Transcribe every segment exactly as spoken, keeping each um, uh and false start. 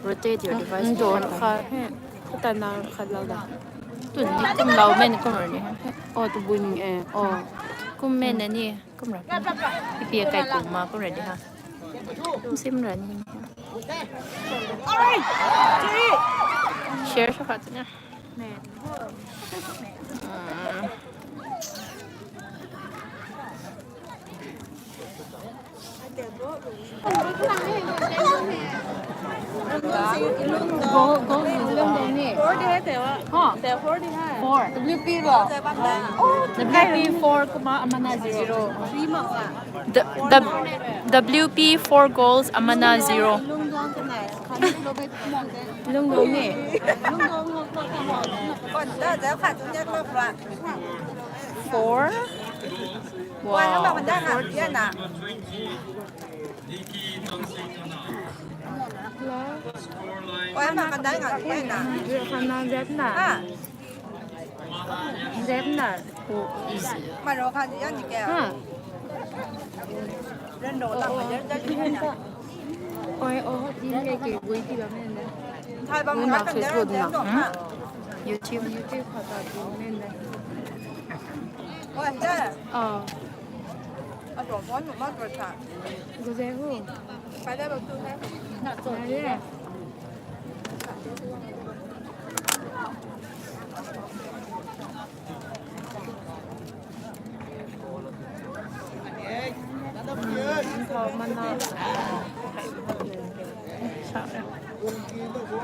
Rotate your device. Ndo kha he. Khuta na kha lau da. Tu ni kum lau men kum ra ni. Oh, tu bun eh. Oh. Kum men na ni kum ra. Ipi kai kum ma kum ra di ha. Sim ra ni. Share sa kha tu na. Four di hai tei wa. Ha? Four di hai. Four. W P ro. W P four kumna amana zero. The, the W P four goals, amana zero. Lungdong ni. Four. Wow. Hana zet na. Ha? Zet na. Ha? Oi, oh, din ke ke gui ti bam ne. Thai bam na kan Facebook na. YouTube. YouTube kha ta din ne. Oi, da. Oh. A to phone ma to cha. Gu ze hu. Pai da ba tu hai. Na to.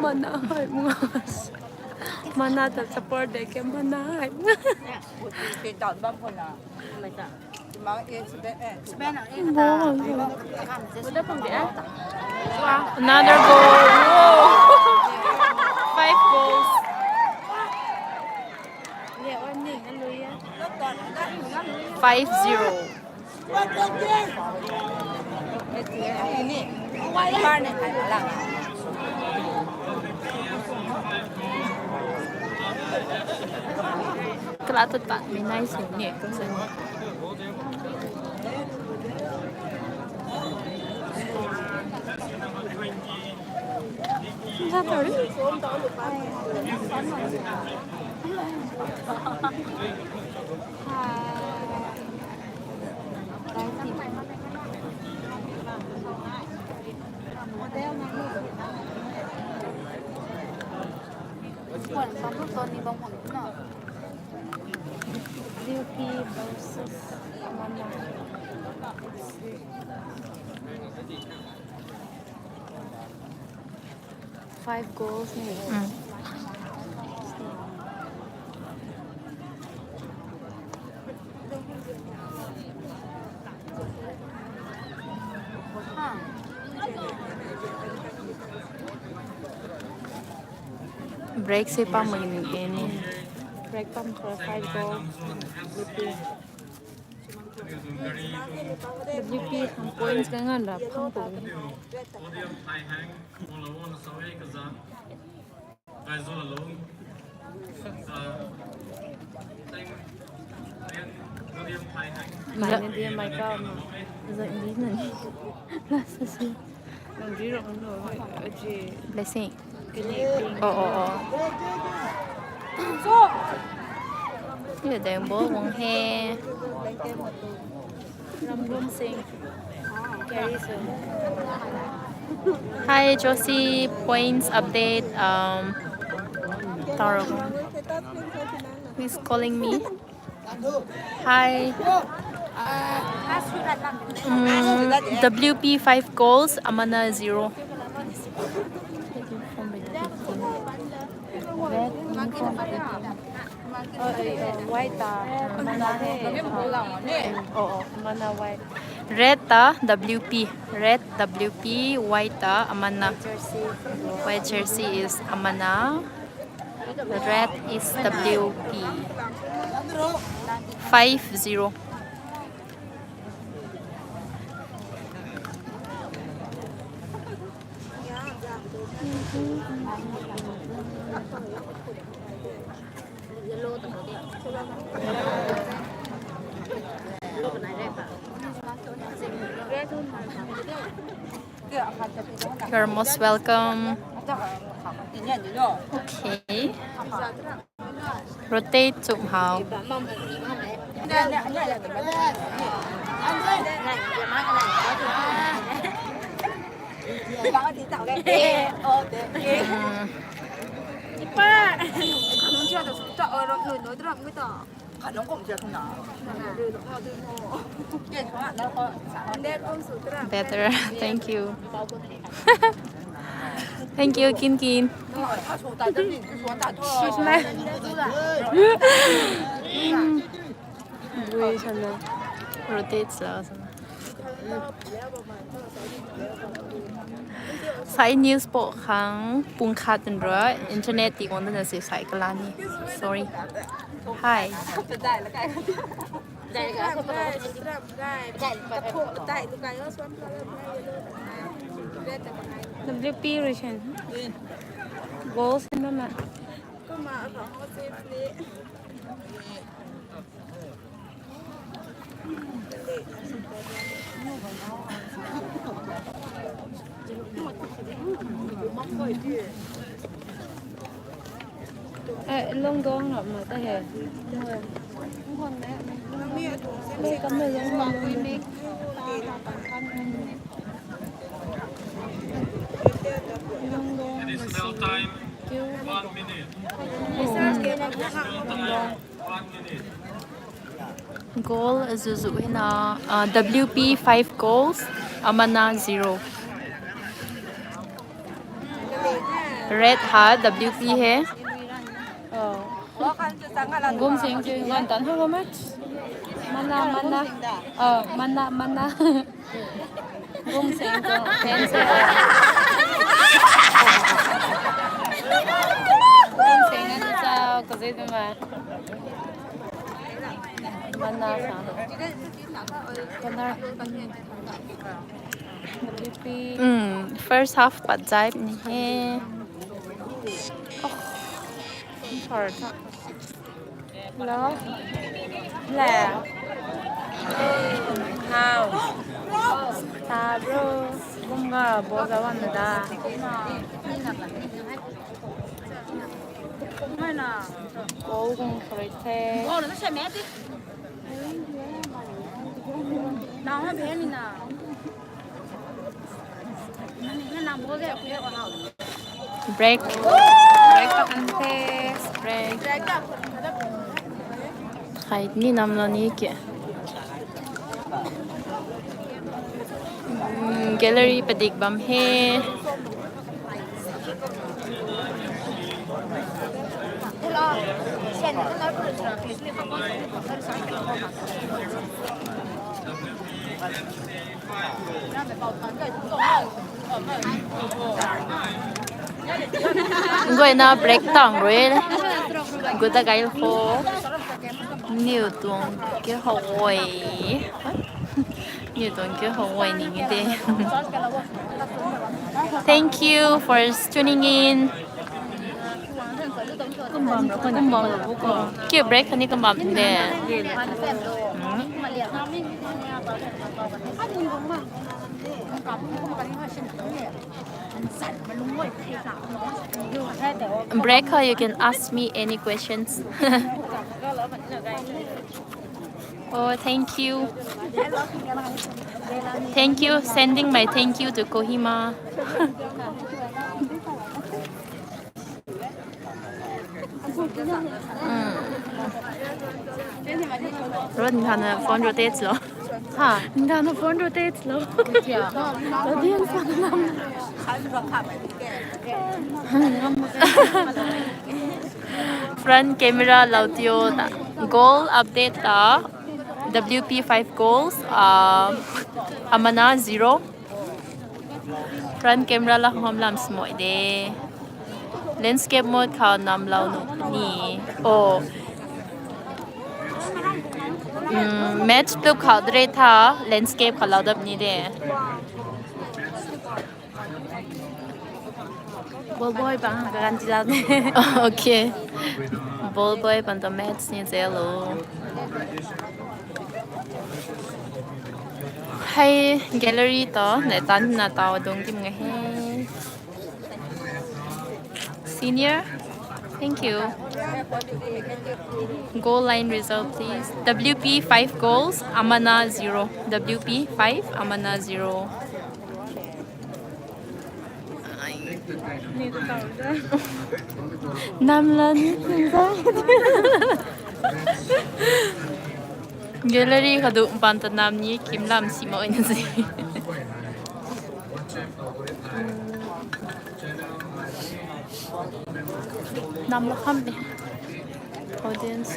Mana hai mga. Mana ta support de ke mana hai mga. Another goal. Whoa. Five goals. Five zero. Kala tu tat mi nai si ni kum sa ni. Liu P versus Amana. Five goals ni. Mm. Break se pam mei ni e ni. Break pam for five goals. W P ham points ka ngan ra phang tu. Mai na dia mai ka ma. Zai ni na ni. Last si. Nang di ro no. Aji. Blessing. Oh, oh, oh. Ye dang bo wang he. Ramgum Singh. Hi, Josie. Points update. Um, Taro. Who is calling me? Hi. Mm, W P five goals, Amana zero. White ta, Amana hai. Oh, oh, Amana white. Red ta W P, red W P, white ta Amana. White jersey is Amana. Red is W P. Five zero. You're most welcome. Okay. Rotate chum hau. Better. Thank you. Thank you, Kin Kin. Rotate sa. Sai news po khang pung khat nrui internet ti guang dana si sai kalani. Sorry. Hi. W P Russian. Goals and mama. Lungdong na ma ta he. Lei kam na lungdong. Lungdong. It is now time. One minute. Goal zuzu hina, uh, W P five goals, Amana zero. Red ha W P he. Oh. Gum sing sing lan tan ha match. Mana mana. Oh, mana mana. Gum sing tuang fans e. Gum sing na ni chau ko zai tu ma. Mana sa. Corner. W P. Hmm, first half pat zai ni he. Oh. Sorry. Hello? Hello? How? Tabro? Kumga boza wan da. Mana? Ko kung sorry the. Ko na sa me ti. Na ha be ni na. Break. Break pa kan the. Break. Hai ni nam lo ni ke. Hmm, gallery padik bam he. Guayna break tang rui. Guda gail ho. Niu tuang ke hoi. Niu tuang ke hoi ni nge de. Thank you for tuning in. Kumbam lo ko. Kumbam lo ko. Kiu break kani kumbam de. Hmm. Break ho, you can ask me any questions. Oh, thank you. Thank you. Sending my thank you to Kohima. Hmm. Ro, nthana phone rotate lo. Ha? Nthana phone rotate lo. Audience lam. Front camera lau tio ta. Goal update ta. W P five goals. Uh, Amana zero. Front camera la hom lam smoi de. Landscape mode khou nam lau nu ni. Oh. Mm, match tu khou dre tha, landscape khou lau dap ni de. Ball boy bang kan ti lau ni. Okay. Ball boy bang to match ni zelo. Hei gallery to, na tan na tau dung tim nga he. Senior, thank you. Goal line result, please. W P five goals, Amana zero. W P five, Amana zero. Namla ni. Gallery khou du paan ta nam ni kim lam si mak na si. Namla kham ni. Audience.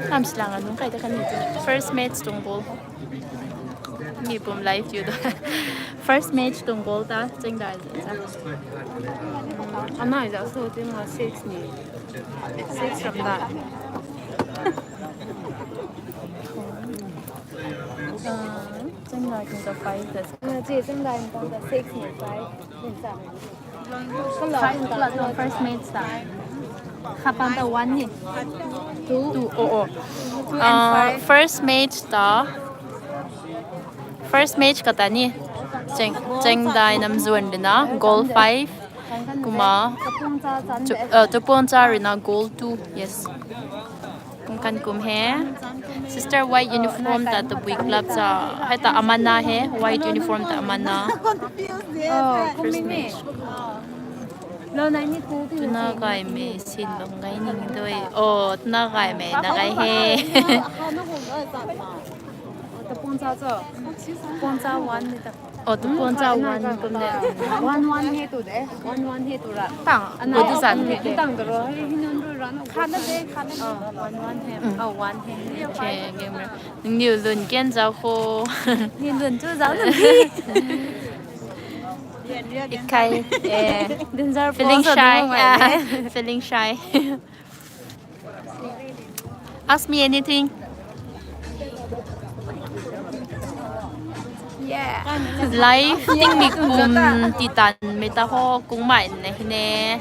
Nam silang anung kai ta kan ni. First match tuang goal. Mi pum live view do. First match tuang goal ta chengdai sa. Anai za so ti ma six ni. Six from that. Chengdai tuang ta five ta. Chengdai tuang ta six ni five. First match ta. Khapang ta one ni. Two. Two. Oh, oh. First match ta. First match kata ni. Cheng, Chengdai Namzuan rina goal five. Kumna. Tupuangcha rina goal two. Yes. Kum kan kum he. Sister white uniform ta Tabui club cha. Hei ta Amana he. White uniform ta Amana. First match. Tuna gaymei sin bam gay ning doi. Oh, tuna gaymei na gay he. Taponcha cho. Taponcha one ni ta. Oh, Taponcha one kum de. One one he tu de. One one he tu ra. Tang. Ana tu zan he de. Tang tu ro. He nun ru ra na. Khana de, khana de. Oh, one one he. Oh, one he. Okay, gamer. Ningniw lun ken zau kho. Ni lun chu zau na di. Ikai. Eh. Danger. Feeling shy. Yeah. Feeling shy. Ask me anything. Yeah. Life ting mi kum titan mi ta ho kung mai na hi ne.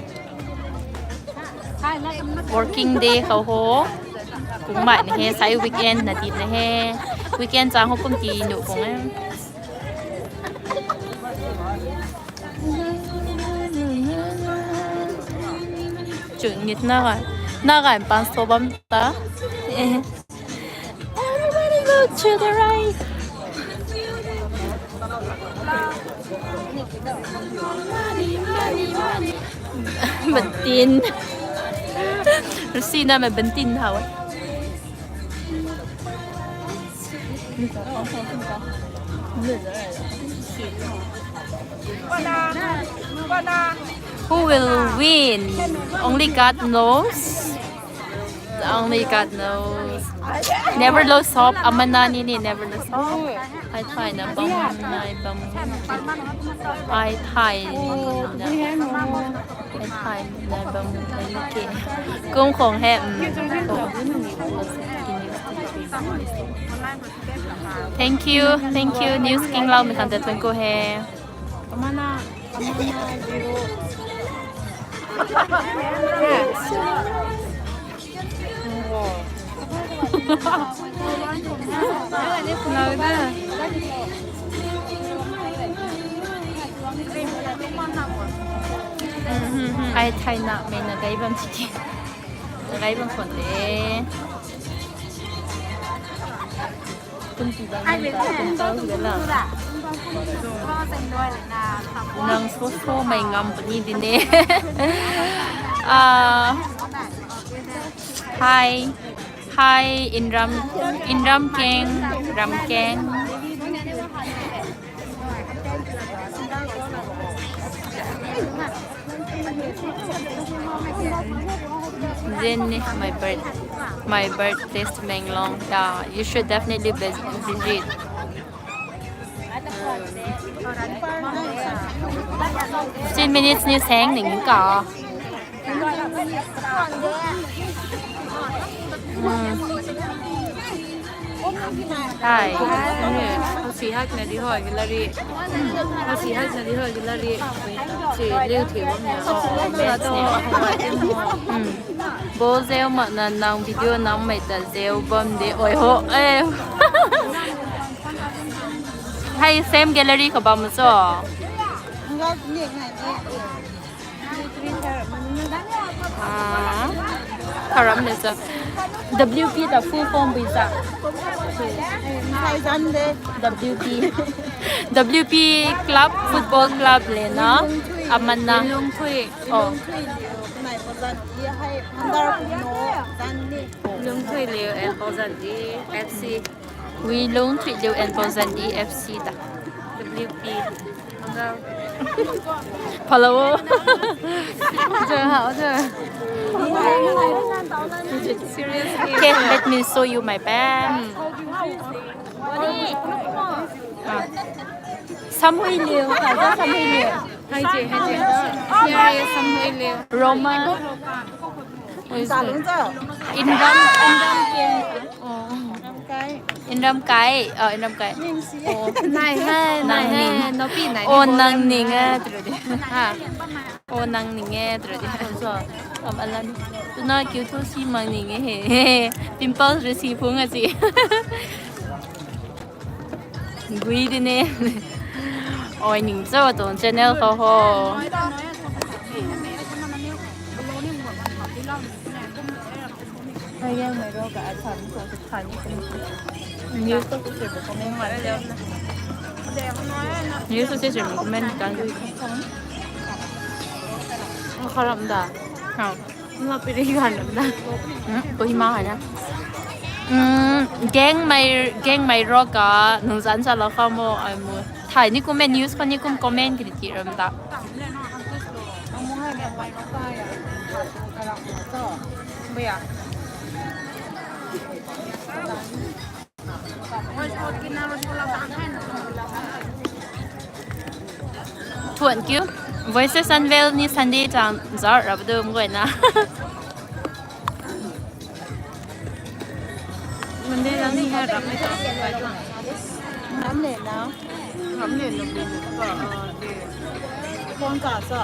Working day khou ho kung mai na he, sai weekend na ti na he. Weekend chang ho kum ti nu kung e. Chun nit na gai, na gai pan so bam ta. Everybody go to the right. Money, money, money. Bentin. Rasi na mei bentin hau. Who will win? Only God knows. Only God knows. Never lose hope. Amana ni ni never lose hope. Ai thay na bam nai bam. Ai thay na. Ai thay na bam nai ke. Kung khong he. Mm. Thank you, thank you. News king lau mi khang ta thank you he. Amana, Amana zero. Ai thay na mei na gai bam chiki. Na gai bam khon de. Kum ti bam ta kum tau hi la. Nang so so mei ngam puni di ne. Ah, hi. Hi, in Ram, in Ramkeng, Ramkeng. Then my birth, my birthplace Tamenglong. Yeah, you should definitely vis-, visit. Fifteen minutes ni seng ning ka. Hai. Hasi hak na di hoi gallery. Hasi hak na di hoi gallery. Si liu thiu bam na. Bo zeu mak na nang video nam mei ta zeu bam de oi ho. Eh. Hai same gallery ka bam cho. Ah, karam le sa. W P ta full form bui sa. W P. W P club, football club le na. Aman na. Lungthui. Oh. Lungthui Liu and Pauzan Di F C. Wi Lungthui Liu and Pauzan Di F C ta. W P. Hello. Seriously. Okay, let me show you my bag. Ah. Samhui Liu, Samhui Liu. Hai je, hai je. Here is Samhui Liu. Roma. Inram, Inram Kai. Oh. Inram Kai. Oh, Inram Kai. Oh. Nai hai, nai hai. Nopi nai. Oh, nang ning e, tru de. Ha. Oh, nang ning e, tru de. So, am alan. Tuna kiu thu si mang ning e he. Pimples rui si phung a si. Gui di ne. Oi, ning cho tuang channel khou ho. News ko se comment kan. News ko se comment kan. Kharam da. How? Nga piri gan lam da. Hmm, Kohima hai na. Hmm, gang mai, gang mai ro ka nung zan sa la kha mo ai mo. Thai ni kum e news ko ni kum comment kiri ti ram da. Thuan kiu. Voices Unveiled ni Sunday chang zar rap dum goi na. Monday lang ni ha rap ni. Nam le na. Nam le na. Phone ka sa.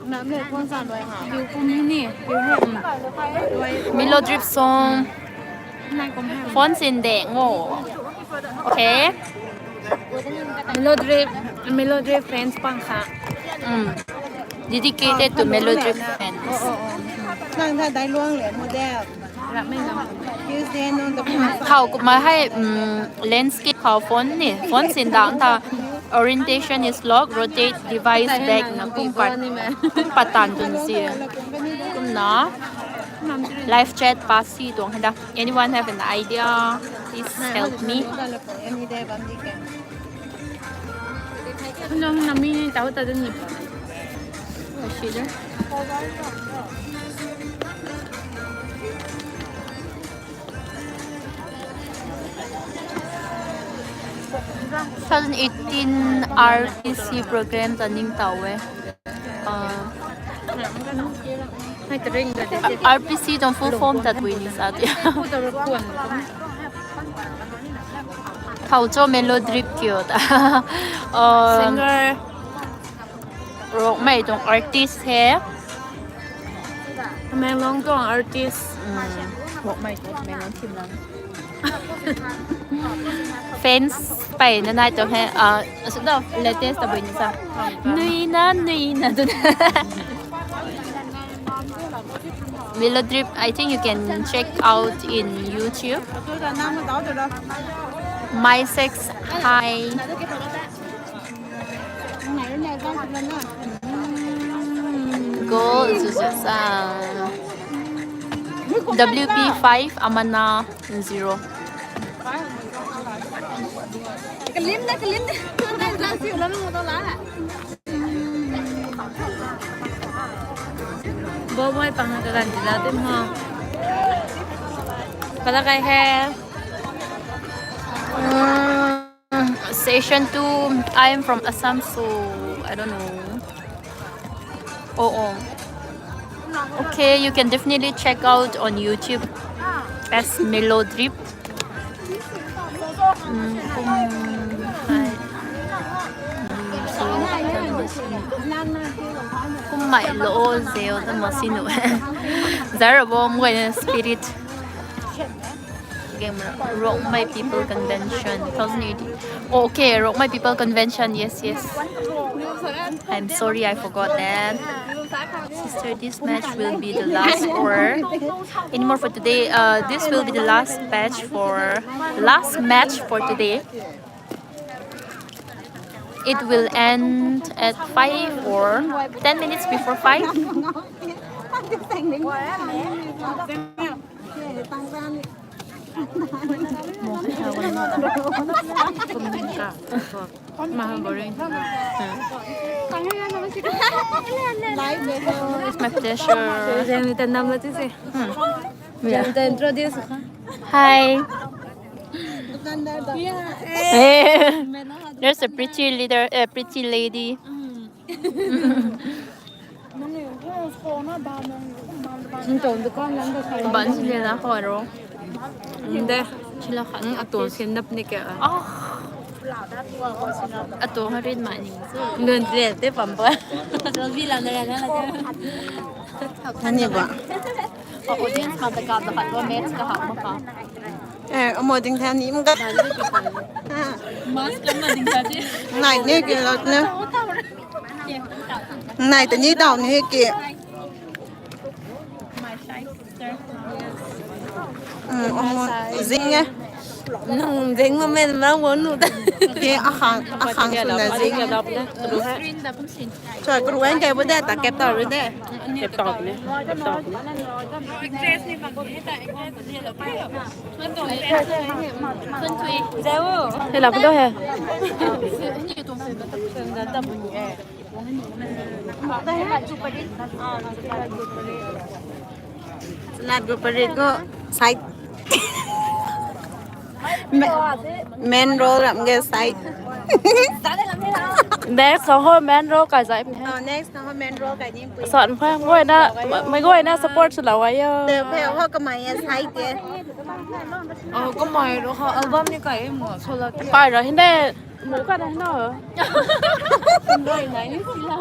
Nam le phone sa loi ha. Biu kum ni ni. Biu he. Melodrip song. Nai kum he. Phone sin de ngo. Okay. Melodrip, Melodrip fans pang kha. Mm. Dedicated to Melodrip fans. Nang tha dai luang le model. Rap mei na. Tuesday nung da. Khou kumna hei, mm, landscape khou phone ni, phone sin dang tha. Orientation is locked, rotate device back na kum pat, kum pat tan dun si. Kumna live chat pass si tuang hei da. Anyone have an idea? Please help me. Nang nami ni tau ta dun ni. Ashida. Two thousand eighteen R P C program ta ning tau e. Uh, R P C tuang full form tat bui ni sa ti. Thau cho Melodrip kiu ta. Uh, singer. Rongmei tuang artist he. Tamenglong tuang artist. Mm. Rongmei tuang Tamenglong thim lang. Fans pei na nai tuang he. Ah, sort of latest tabui ni sa. Nui na, nui na tu. Melodrip, I think you can check out in YouTube. My Sex High. Goal, zuzu sa. W P five, Amana zero. Kalim na, kalim na. Bo boy pang ka kan ti da tim ho. Pala kai hai. Mm, session two, I am from Assam, so I don't know. Oh, oh. Okay, you can definitely check out on YouTube as Melodrip. Mm, kum, hai. Mm, so, kum mai lo zeo ta ma sinu. Zara bom goi na spirit. Game Rongmei People Convention two thousand eighteen. Oh, okay, Rongmei People Convention. Yes, yes. I'm sorry, I forgot that. Sister, this match will be the last for anymore for today. Uh, this will be the last match for last match for today. It will end at five or ten minutes before five. My pleasure. Hi. There's a pretty leader, a pretty lady. Ban sini na khoro. Nde. Chila khat. Atuang sindap ni kya? Oh. Atuang harit mani. Nun le te pampa. Selfie la na na na. Thani ba. Audience ma ta ka ta ka match ka ha ma ka. Eh, amo ding thani mka. Mask ka ma ding thani. Nai ne ke lot ne. Nai ta ni dao ni ke. Zing e. Nang zing ma men ma wo nu ta. Ke akhang akhang suna zing. Choi kruan ke bu de ta kep ta ru de. Kep ta ne. Kep ta ne. Hei la do he. Lat gu parit gu side. Main role ram ge side. Next ho main role kai zai. Oh, next ho main role kai ni pui. San pha goi na, mai goi na support sw la wa yo. Te phe ho kamai ya side te. Oh, kamai ro ho album ni kai mo so la. Kai ro hinde. Mo ka na no. Nai nai ni sila.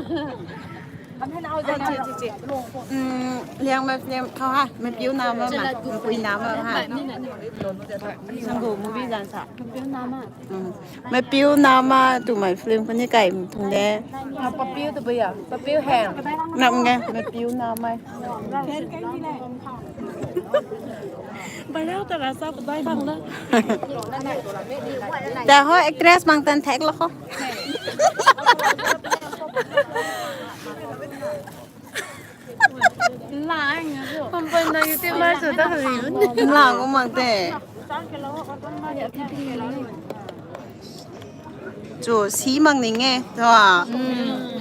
Liang ma film khou ha, mei piu na ma ma, mei pui na ma ha. Sanggu movie zan sa. Mei piu na ma. Mei piu na ma tu mei film khou ni kai thung de. Papiu tu bia, papiu hang. Nam nge, mei piu na ma. Barau ta rasa pabai bang la. Da ho actress mang tan thek lo ho. Lang. Pampai na YouTuber su ta kali. Lang ko mang te. Chu si mang ning e. Tho.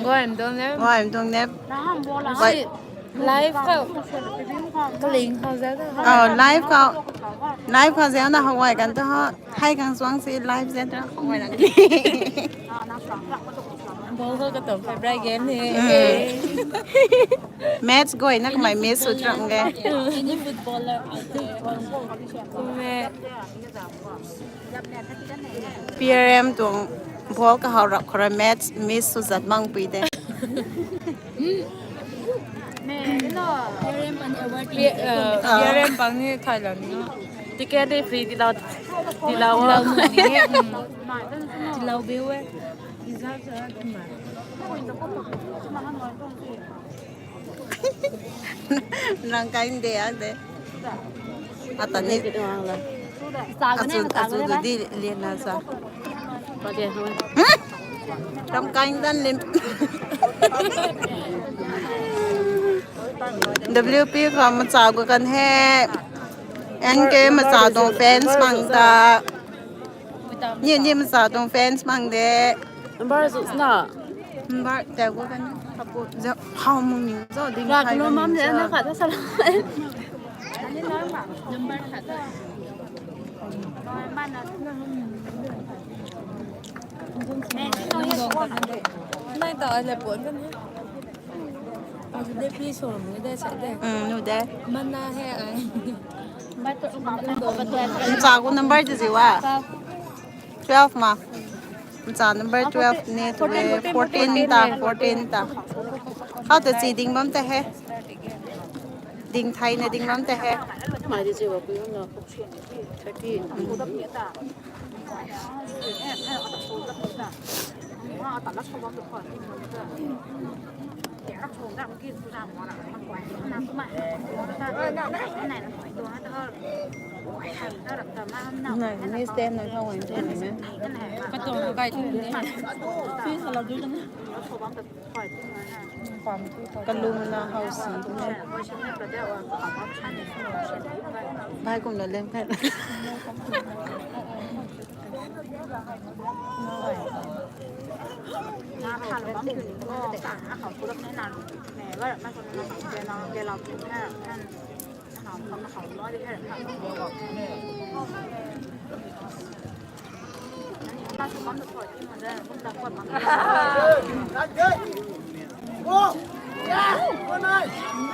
Goi am dong ne. Goi am dong ne. Live khou. Kaling khou za ta. Oh, live khou. Live khou za na hawai kan to ho. Hai kang suang si live za ta hawai na. Ball khou ka to favorite game ni. Match goi na kamei match su trang ge. Any footballer out there? Kume. P R M tuang ball kahau rap khou rui match miss sw zat mang pui de. P R M pang ni thai lam ni. Ticket ni free ti lau, ti lau. Ti lau be we. Nang kai de a de. Ata ni. Asu asu du di lian na sa. Ram kai dan lim. W P ka macha gu kan he. N K macha dong fans mang ta. Ni ni macha dong fans mang de. Number zu sna. Number ta gu kan. Kapu za how mung ni zo ding. Rak lo mam de na khat sa. Number khat. Nai ta le pon kan. Azu de please solo mui de sa de. Mm, nu de. Mana he ai. Ncha gu number ti zi wa. Twelve ma. Ncha number twelve ni tu e. Fourteen ta, fourteen ta. How to chi ding bam ta he. Ding thai na ding bam ta he. Pai di chiu ba pui na. Thirty. Nai ni stand na kau wan stand na. Katung kai tu ni. Fi sa la du na. Kalung na hau si. Bai kum na lem khat.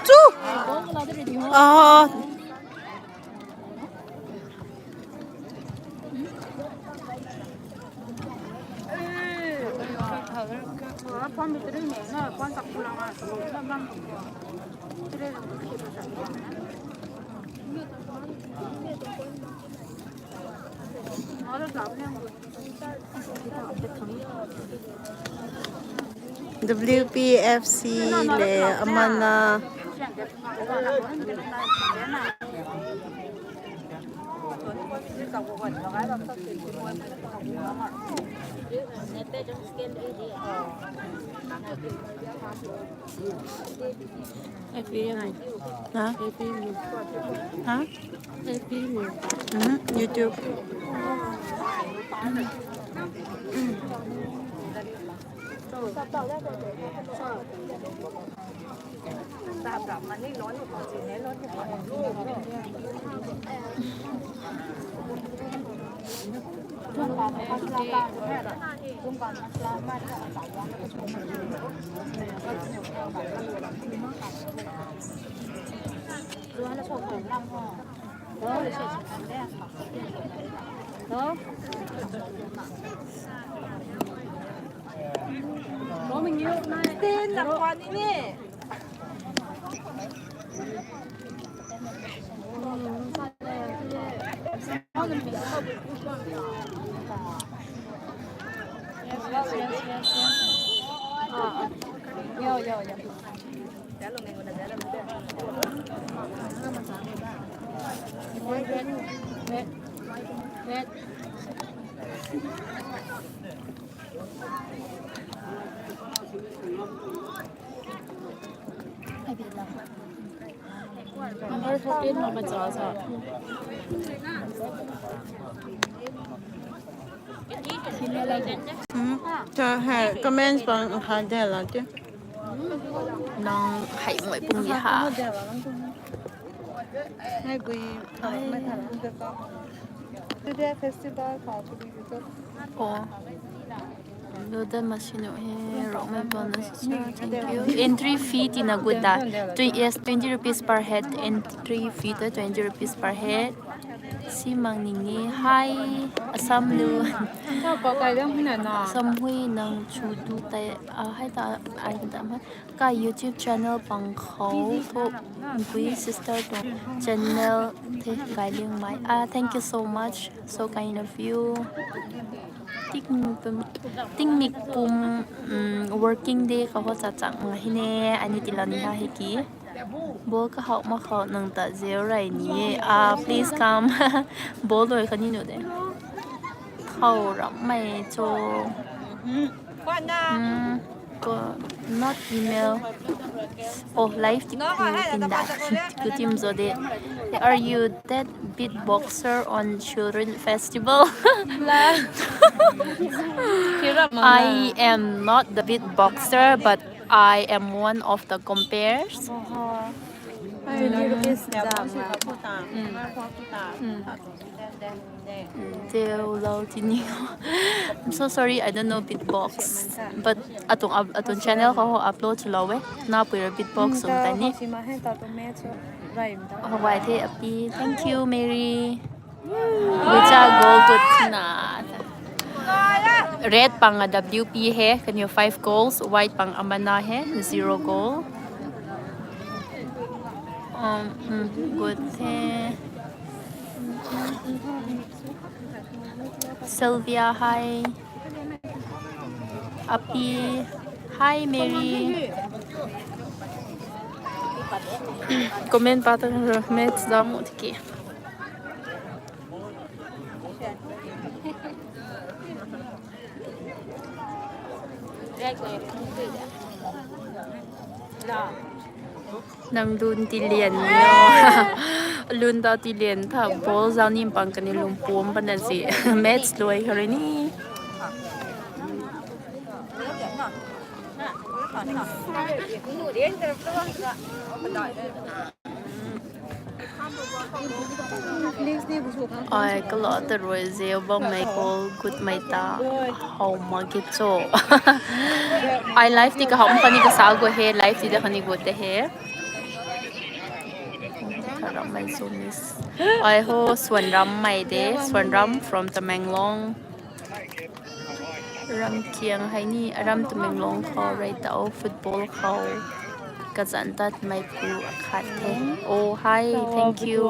Chu. Ah. W P F C le amana. हाँ? हाँ? हम्म, YouTube। Number fourteen na bacha sa. Hmm, ta hai comments bang kha de la te. Nang hai mui pung di ha. Hai gui, hai mai tha. Today festival kha tu di tu. Oh. Lo da masinu he, Rongmei Bonus. Thank you. Entry fee tina gut da. Twe-, yes, twenty rupees per head. Entry fee ta twenty rupees per head. Si mang ning ni. Hi, Assam lu. Assam hui nang chu du tai. Ah, hai ta, ai ta ma. Ka YouTube channel pang khou thu, bui sister tuang channel the kai liang mai. Ah, thank you so much. So kind of you. Ting, ting mik pum, mm, working day ka ho cha chang ma hi ne, ani tila ni ha he ki. Bol ka hau ma khou nang ta zeu rai ni e. Ah, please come. Bol doi ka ni nu de. Khou ram mai cho. Hmm. Ko, not email. Oh, live ti ku tin da. Ku tim zo de. Are you that beatboxer on Children Festival? I am not the beatboxer, but I am one of the compares. Teo lou tini. I'm so sorry, I don't know beatbox. But atuang up-, atuang channel khou ho upload sw lou e. Na pui ra beatbox sw tani. Hawai the api. Thank you, Mary. Wicha goal good na. Red pang a W P he, kaniw five goals. White pang Amana he, zero goal. Um, mm, good the. Sylvia, hi. Api, hi Mary. Comment pa ta ro, match zam u tiki. Nang lun tilian no. Lun ta tilian tha ball zau nim pang kani lum puam pana zi. Match luai kha rui ni. Ai, kalo ta rui zeu bam mei goal gut mei ta how mak ge cho. Ai live ti ka how kani ka sa go he, live ti da kani go te he. Tharam mei so miss. Ai ho, Swanram mei de, Swanram from Tamenglong. Ramkiang hei ni, aram Tamenglong khou rei tau football khou kazan tat mei pu akhat the. Oh, hi, thank you.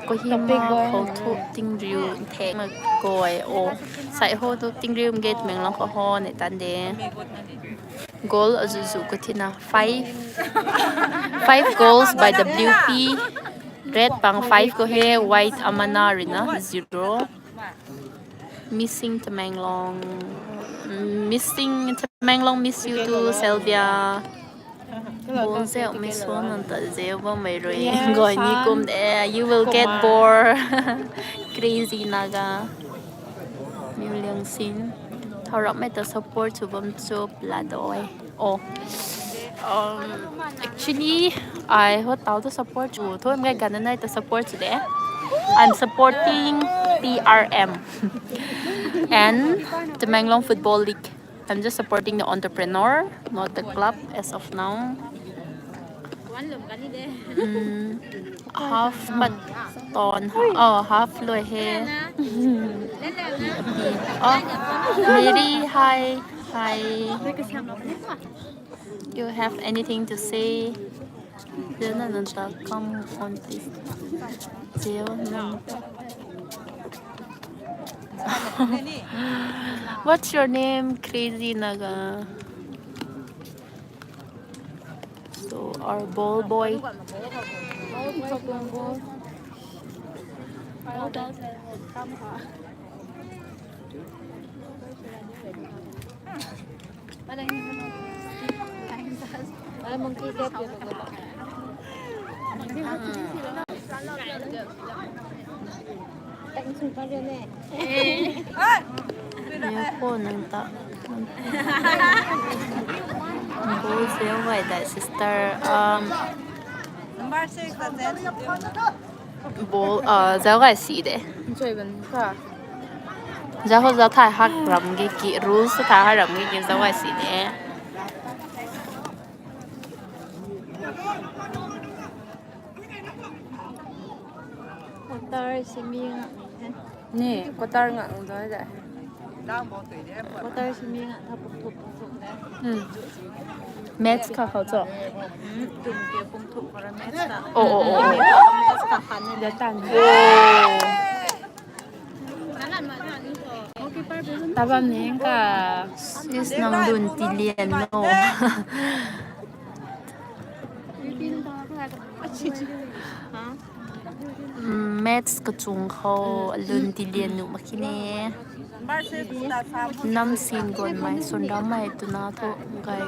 Kohima khou thu tingriu thek na goi. Oh, sai ho thu tingriu mge Tamenglong khou ho ne tan de. Goal azuzu ko thina five, five goals by W P. Red pang five ko he, white amana rina zero. Missing Tamenglong. Missing Tamenglong, miss you too, Sylvia. Ball zeu mei suan nang ta zeu bam mei rui. Yes, goi ni kum de, you will get bored. Crazy Naga. Miu Liang Sin. Tharam mei ta support chu bam chu pla doi. Oh. Um, actually, I ho tau ta support chu. Tho mei ganv nai ta support chu de. I'm supporting T R M and Tamenglong Football League. I'm just supporting the entrepreneur, not the club as of now. Mm, half pat ton, oh, half loi he. Oh, Mary, hi, hi. You have anything to say? Then I don't talk. Come on, please. Zeo, no. What's your name, Crazy Naga? So our ball boy. Yo ko nang ta. Ball zeu gay dai sister. Um, ball, uh, zeu gay si de. Zau ho zau thai hak ram ge ki, rules thai hak ram ge ki zau gay si de. Quarter simi nga ni, quarter nga ung doi de. Quarter simi nga tha pum thup pum thup de. Hmm. Match kha khou cho? Hmm, tum ke pum thup khou ra match ta. Oh, oh, oh, oh. Match ta khan ni de tan. Oh. Tabam ni ka. Sis nang lun tilian no. Mm, match kachung khou lun tilian nuh mak khe ne. Nam sin gon mei, sun ram mei twna thu gay,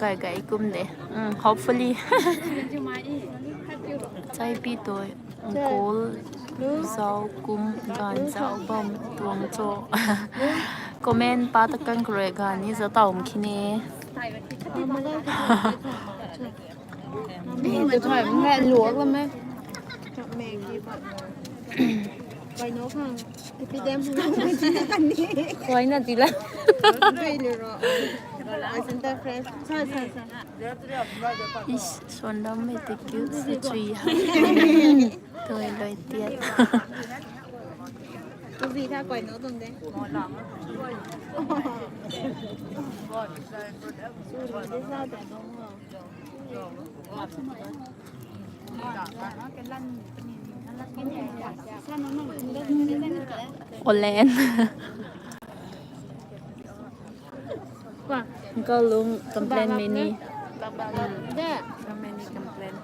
gay, gay kum de. Mm, hopefully. Chai pi toi. Goal zau kum ganv zau bam tuang cho. Comment pa ta kan khrui ganv ni zau taw mak khe ne. Ni tu thai mei luak lam e. Koi na ti la. Ish, suan ram mei ta cute si chui ha. Toi loi tiat. Kuzi tha koi no tum de. Suri de sa ta dong ho. Olen. Uncle Lung complain many. Many complain.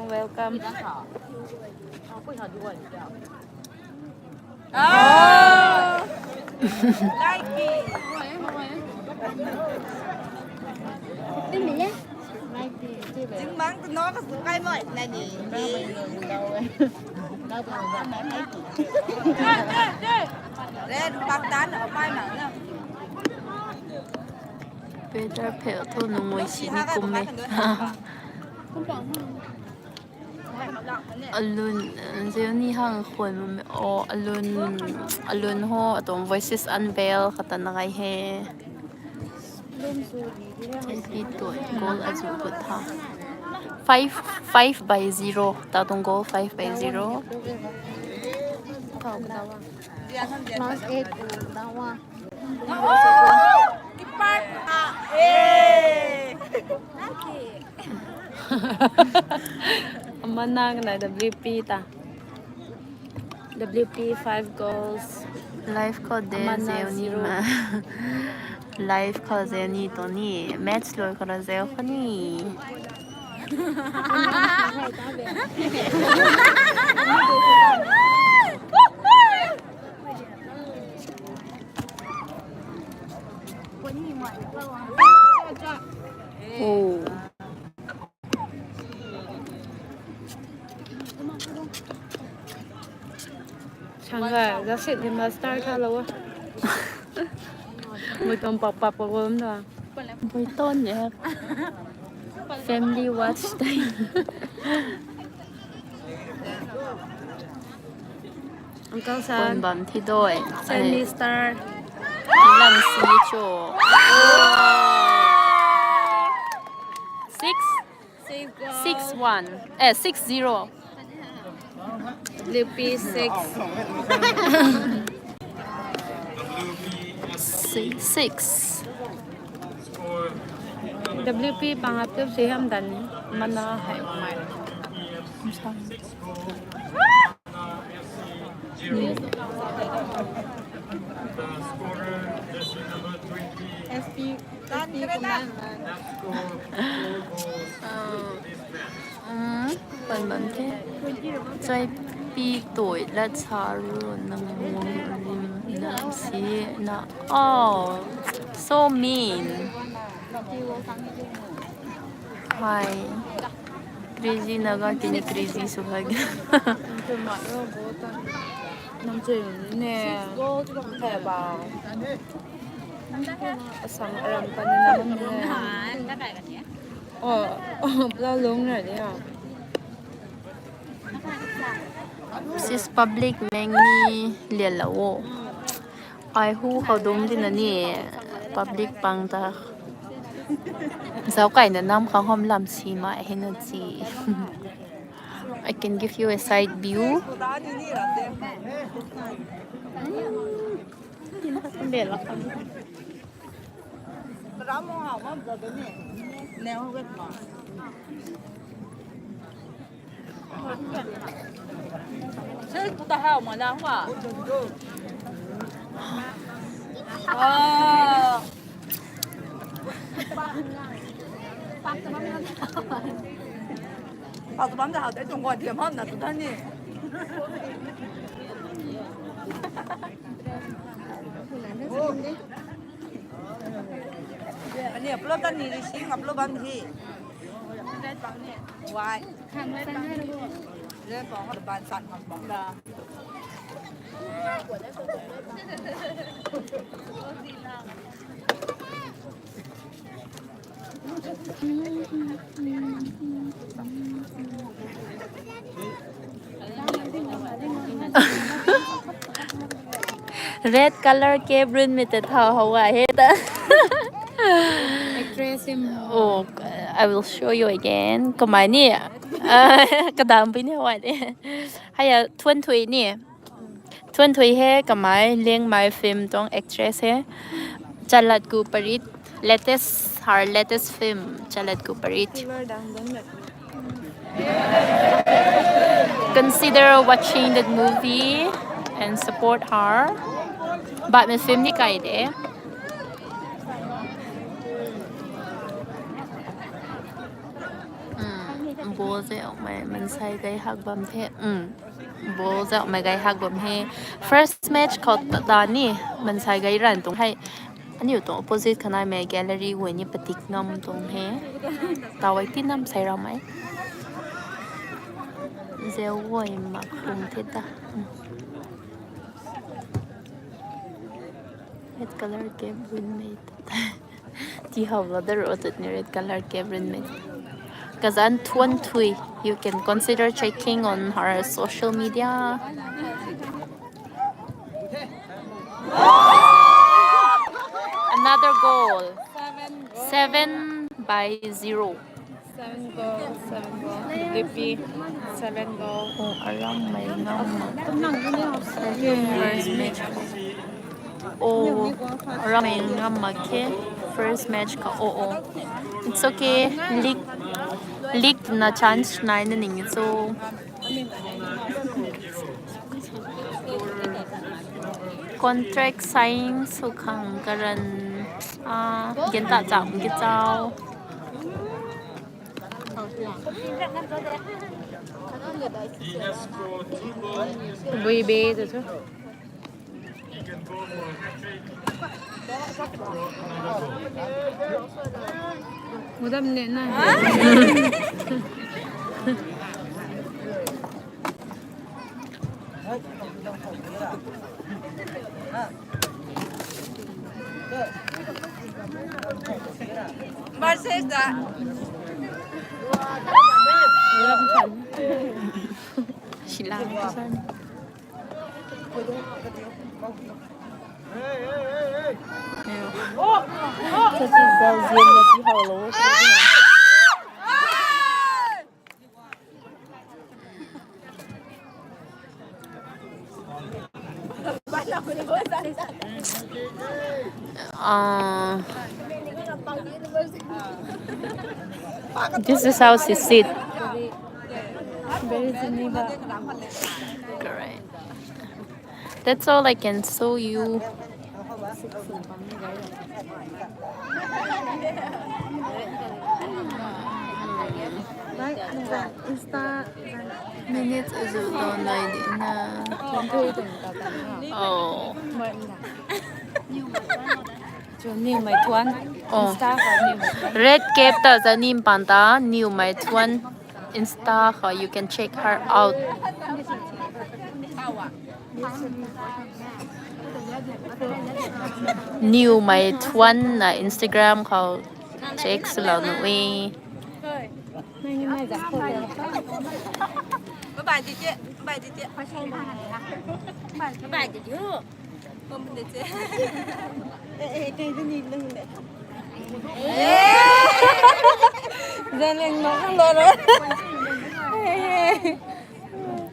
Welcome. Peter pheu thu nungoi si ni kum e. Alun, Zeoni hang khwan bam e. O, Alun, Alun ho, atuang Voices Unveiled khou ta na kai he. Pi tu goal azu gut tha. Five, five by zero. Ta tuang goal five by zero. Last eight. Amana kanai W P ta. W P five goals. Life khou de Zeoni ma. Life khou Zeoni tu ni. Match lou khou ra Zeo khou ni. Oh. Sangga, just sit the master tha lo. Mui tom pap pap pap bam da. Mui ton ne. Family watch time. Uncle San. Pun bam thi doi. San Mister. Lang si cho. Six. Six one. Eh, six zero. W P six. Six, six. W P pang ap tu si ham dan mana hai mai. S P, S P commandment. Pan bam the. Chai pi toi lat sa ru nang mung lim na si na. Oh, so mean. Hi. Crazy Naga kini crazy su hai. Nang chui ne. Hai ba. Asam aram pan na ne. Oh, oh, bla long na dia. Sis public meng ni lian la o. Ai hu khou dum di na ni public pang ta. Zau kai na nam khang hom lam si mai he na chi. I can give you a side view. Pak tu bam da hau tei tuang guan thiam hau na tu dan ni. Ani upload kan ni ri sing upload bam hi. Wai. Red pong hau ban san ngam pong da. Red color ke brun mi te tha hawa he ta. Actress him. Oh, I will show you again. Kamai ni. Ah, kadam pi ni hawa de. Haya, thuan thui ni. Thuan thui he kamai, Liangmai film tuang actress he. Chalatku Parit, latest, her latest film, Chalatku Parit. Consider watching that movie and support her. But my film ni kai de. Ball zauhmei mansei gay hak bam the. Ball zauhmei gay hak bam he. First match khou ta ni mansei gay ran tuang hei. Aniu tuang opposite khanaimei gallery guay ni patik ngam tuang he. Tawai ti nam sei ramei. Zeu guay mak kum the ta. Red color cap rinmei ta. Ti how la da ro tut ni red color cap rinmei. Kazan Thuan Thui. You can consider checking on her social media. Another goal. Seven by zero. Seven goal, seven goal. D P, seven goal. Oh, aram mei ngam mak. First match. Oh, aram mei ngam mak khe. First match ka. Oh, oh. It's okay. League, league na chance nai na ning so. Contract sign sw khang karan, ah, gen ta cham ki chau. Bui be tu chu. Mudam ne na. Versus the Sila. Uh, this is how she sit. Very Geneva. Correct. That's all I can show you. Minutes is don't know. Oh. Chu Niw Mei Thuan. Oh. Insta khou Niw Mei Thuan. Red cap ta zani panta Niw Mei Thuan Insta khou you can check her out. Niw Mei Thuan na Instagram khou check swlou nuh e. Bye bye, Titi. Bye bye, Titi. Bye bye, Titi.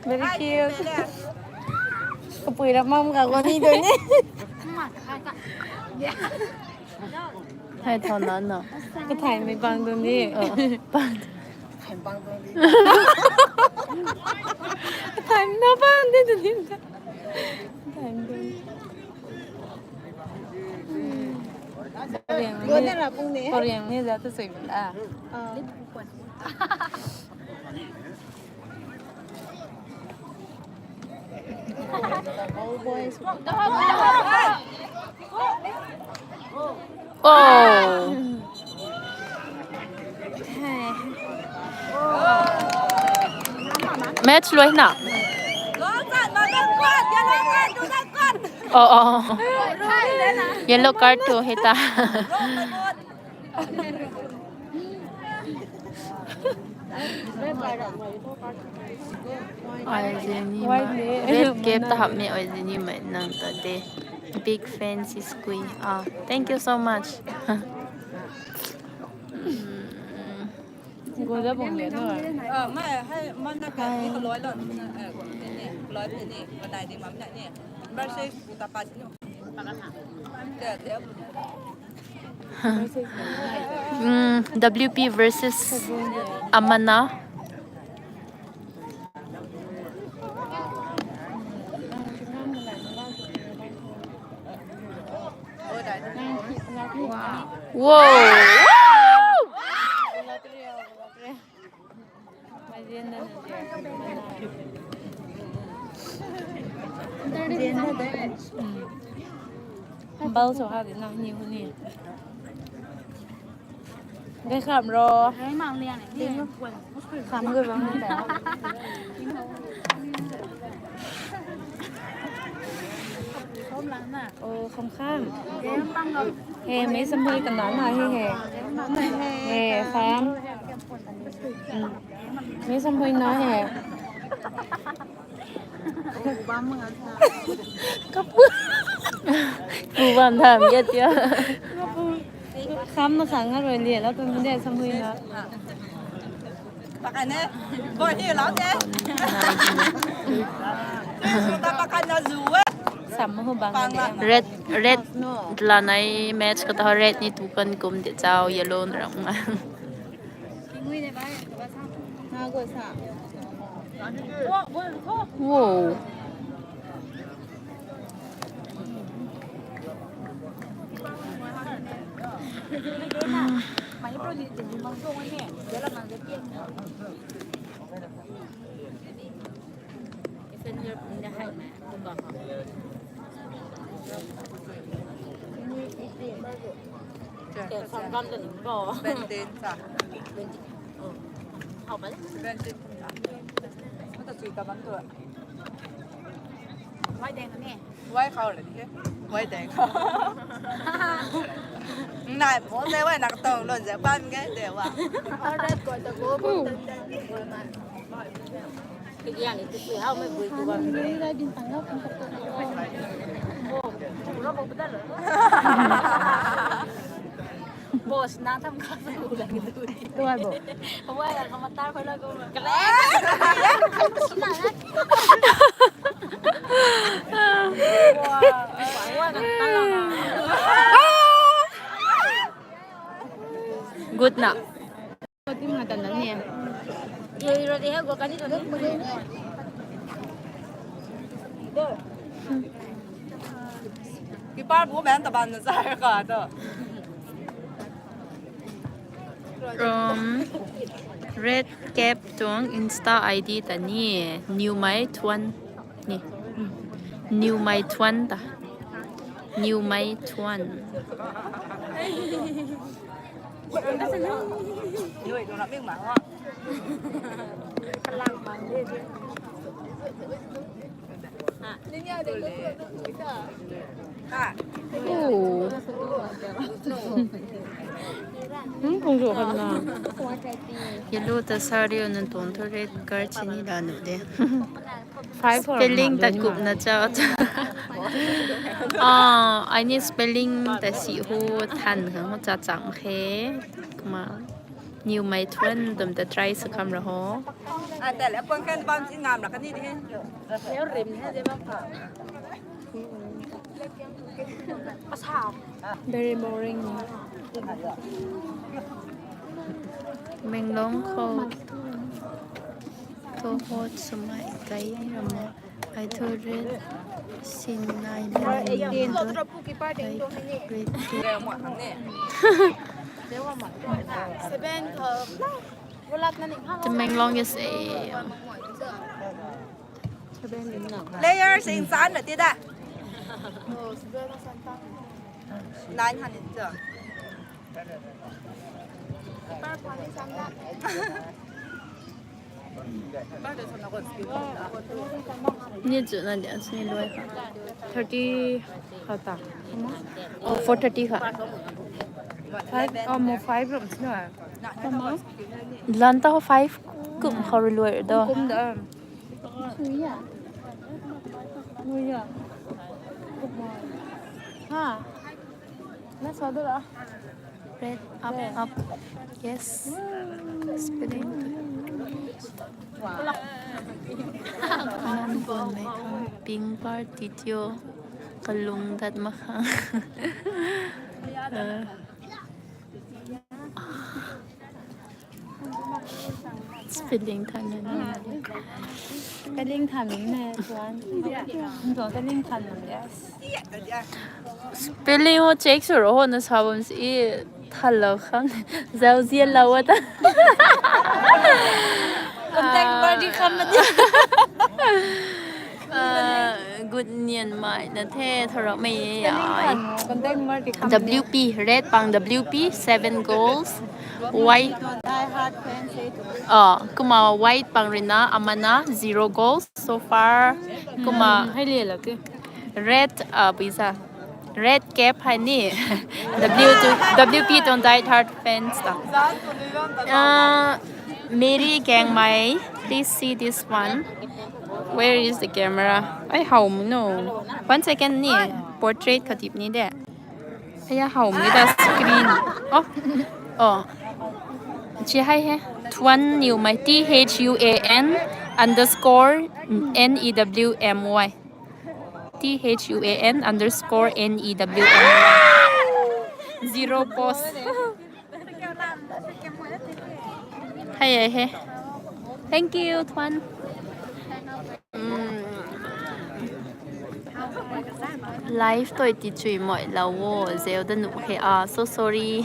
Very cute. Kapui ra mam ka goni do ni. Hai thau na na. Kathai mei bang do ni. Oh, bang. Kathai na bang de do ni. Korean ni, Korean ni za tu sui la. Oh. Match lui na. Oh, oh. Yellow card tu hei ta. Ai zeni ma. Red cap ta hap me ai zeni ma nang ta de. Big fan si Skui. Ah, thank you so much. Goda bong le no. Ah, mai hai man na ka ni kaloi lo. Eh, ni kaloi ni, ni, madai di mam na ni. Versus ta pat no. Mm, W P versus Amana. Wow. Bal so ha di na ni hu ni. Gai kham ro. Kham gai bang ni ta. Oh, kham kham. He, mei samhui kana na he he. He, kham. Mei samhui na he. Kapu. Pu bam tham ge tia. Kham na khang ngarui lian la tu de samhui na. Pakane, boy ni lau de. Suta pakana zu e. Sam hu bang de. Red, red lanai match kata red ni tu kan kum de chao yellow na ram. Wow. Seventeen sa. Seventeen sa. Mata sui ta bam tu. Wai deng ni. Wai khau le ni. Wai deng khau. Nai mo se wai nak tong lon se pan ge de wa. Order ko ta ko ko tan tan. Kaya ni tu sui hau mei bui tu bam. Boss na tham kha sa ku la ki tu. Tu ai bo. Wai ya ka matar ko la ko. Kale. Good na. Team nga tan ni. Ye ro de ha go kani to ni. Keeper bu ben ta ban na sa ka to. From Red Cap tuang Insta I D ta ni, New Mai Thuan ni. New Mai Thuan ta. New Mai Thuan. Oh. Hmm, kung jo kan na. Yellow ta sari o nan ton thu red card chini da nu de. Five or spelling ta kup na cha cha. Ah, ai ni spelling ta si ho than khang ho cha chang khe. Kuma New Mai Thuan dum ta try sa kham ra ho. Ah, ta le pon kan bam si ngam ra kani de. Leu rim he je bam pha. Very boring. Menglong khou thu hot swmei kai ramo. Ai thu red sin nai na ni thu ai red. Seven khou. Tamenglong is a Players in san na ti da. Nine hundred cho. Ni chu na dia sini luai kha. Thirty kha ta. Oh, four thirty kha. Five, oh, mo five rooms no. Lan ta ho five kum khou rui luai do. Kum da. Nuya. Nuya. Ha. Na sa da. Red up, up. Yes. Spinning. Wow. Pink party tio. Kalung dat mak khang. Spelling than na ni. Spelling than na tuan. Tuan spelling than na, yes. Spelling ho check sw ro ho na sa bam si than lou khang. Zau zian lou ta. Contact number di kham na di. Ah, good nian mai na the thorak mei ai. Contact number di kham. W P, red pang W P, seven goals. White. Ah, kumna white pang rina amana zero goals so far. Kumna hai le la ke. Red, ah, puisa. Red cap hai ni. W two, W P tuang die hard fans ta. Ah, Mary Kengmai, please see this one. Where is the camera? Ai, how no. One second ni. Portrait khatip ni de. Aya, how mi da screen. Oh. Oh. Chi hai he. Thuan Niu Mai, T H U A N underscore N E W M Y. T H U A N underscore N E W M Y. Zero post. Hai, hai, hai. Thank you, Thuan. Mm. Live toi ti chui moi la wo, zeu da nu he a, so sorry.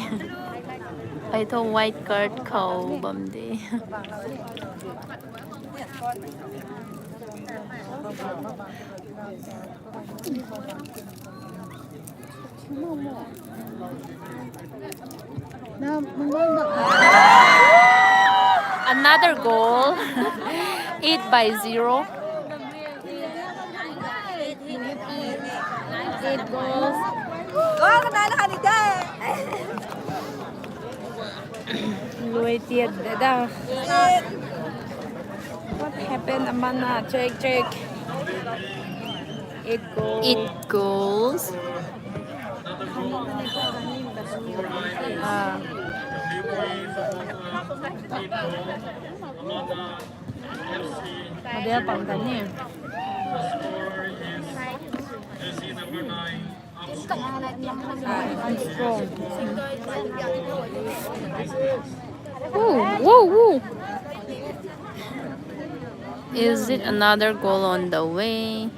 Ai tho white card khou bam de. Another goal. Eight by zero. Eight goals. Lui tiat de da. What happened, Amana? Check, check. Eight goals. Eight goals. Ah. Model pang ta ni. Strong. Ooh, whoa, whoa. Is it another goal on the way?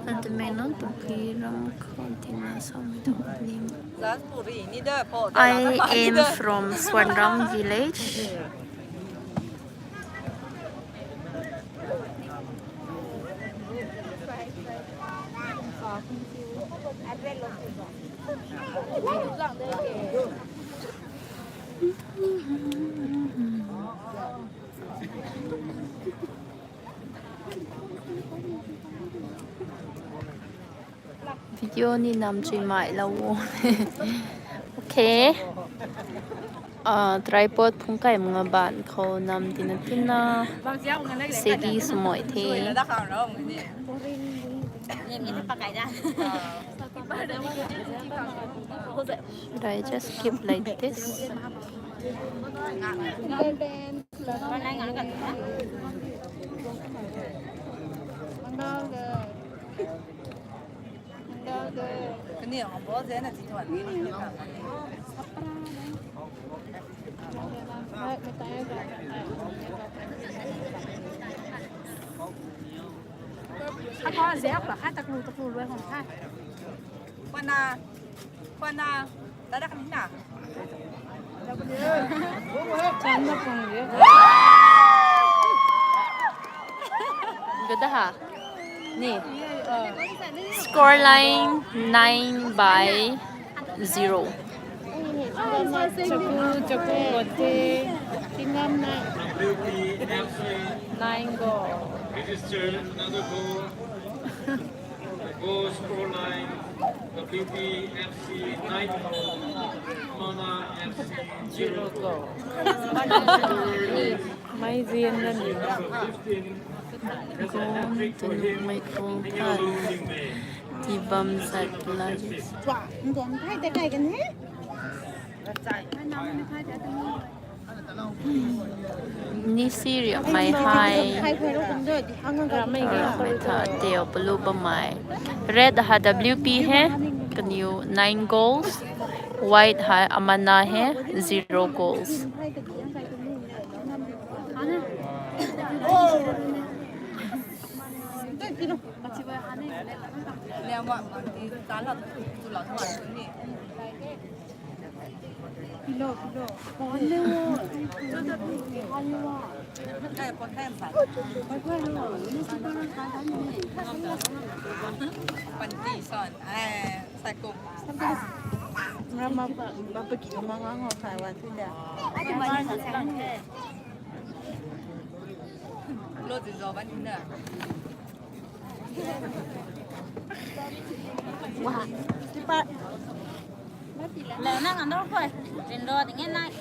Admin on to kiram khou tina sam to lim. I am from Swanram village. Video ni nam chui mai la wo. Okay. Ah, tripod phung kai manga ban khou nam tina tina. Segi sumoi the. Should I just keep like this? Kwana, kwana, tada kani na. Gada ha. Ni. Score line nine by zero. Chaku, chaku, bote. Tingam na. Nine goal. Register another goal. Goal score line, W P F C nine goal, Mana F C zero goal. Mai zian na ni. Goal tunu mai kong phat. Tibam zat la. Tua, ngom thai ta kai kan he? Nisi riamei hei. Ramei tha teo palu bamei. Red ha W P he. Kaniw nine goals. White ha Amana he. Zero goals. Wah, slipper. Lou na ngam dou koi. Rin ro ding e nai.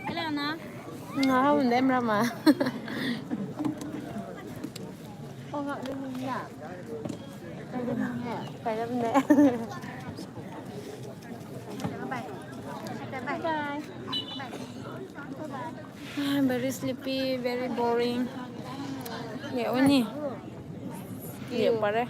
Hello na. Nga hau ndem rama. Oh, nga ding ya. Kai ding ya. Kai ding ne. Bye bye. Bye bye. Very sleepy, very boring. Ye uni. Ye pare.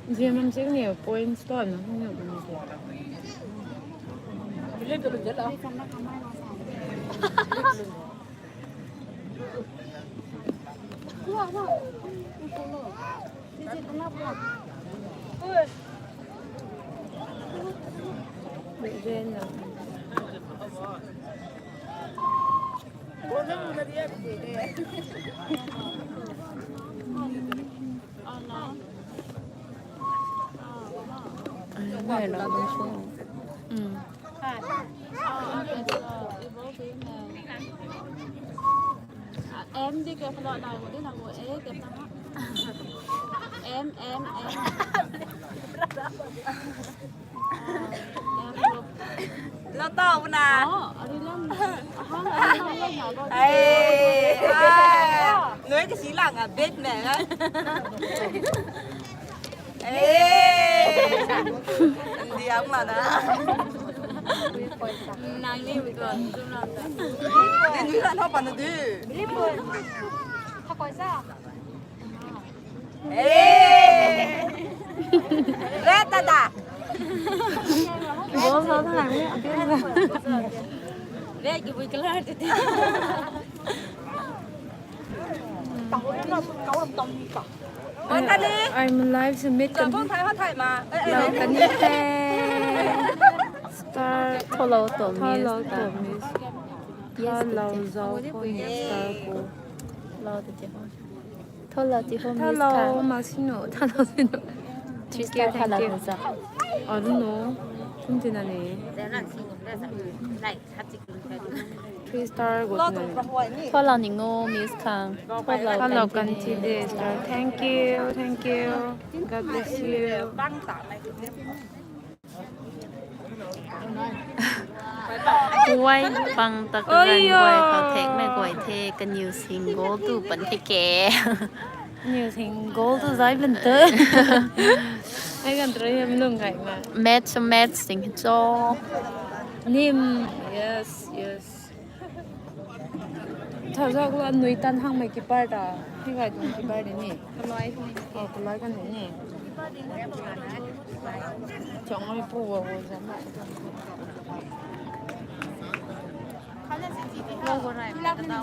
Ziam lam sik ni points to na hung na bam ni. M di ke kalo na mo di na mo e ke na. M, M, M. Lo tau na. Oh, ari lang. Ahang, ari lang, lang na lo. Ai, ai. Noi kasi lang a bit na. Eh. Hindi ang mana. Nang ni mi ko, zoom lang ta. Hindi lang ho pa na di. Hakoi sa. Eh. Red ta ta. Bol sa ta lang ni. Red ki bui color ti ti. I'm live submit kan. Lo kan ni the. Star. Tholou to miss. Tholou to miss. Yes, tholou zau ko ni star ko. Lo te te. Tholou ti ho miss. Tholou ka. Masino. Tholou sino. Three star thank you, thank you. Tholou za. I don't know. Kum tina ni. Three star go to nani. Tholou ning o, Miss Khang. Tholou kan ti de star. Thank you, thank you. God bless you. Wai pang ta kagan guay khou thek mei guay the, kaniw sing goal tu pan the ke. Kaniw sing goal tu zai pan te. Ai kan tra yam lung gai ma. Match, match sing cho. Nim, yes, yes. Tha zak la nui tan hang mei keeper ta. Hi gai tuang keeper de ni. Kalai. Oh, kalai kan ni. Chang ai pu wa wo zan.